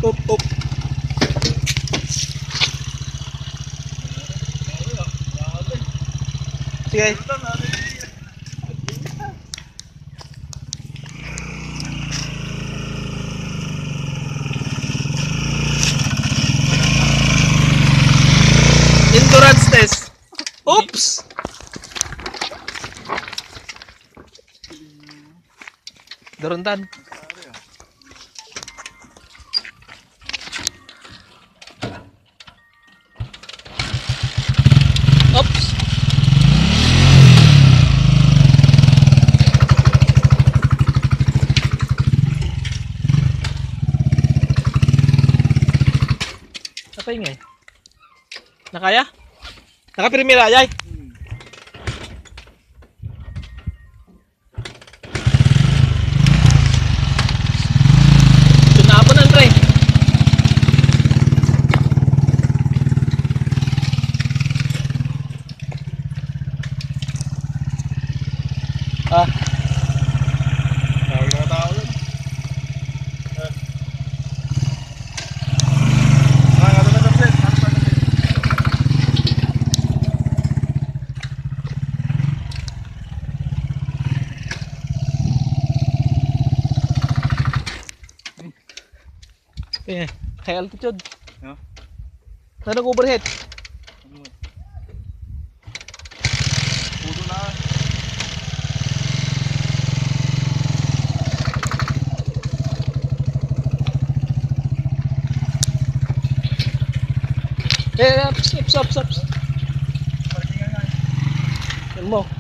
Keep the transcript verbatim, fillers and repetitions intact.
Up, up. Sige. Endurance test. Oops! Durundan. Oops. Apa ingay? Nakaya? Nakapirmi ra, ayay? Tinabunan, pre. Ah. Tawag na tawag. Ah. Ah, ano na, Sir? Ano pa, Sir? Eh, high altitude. No? Saan nag-overheat? Puno na. Eh, eh, stop, stop, stop. Yan mo.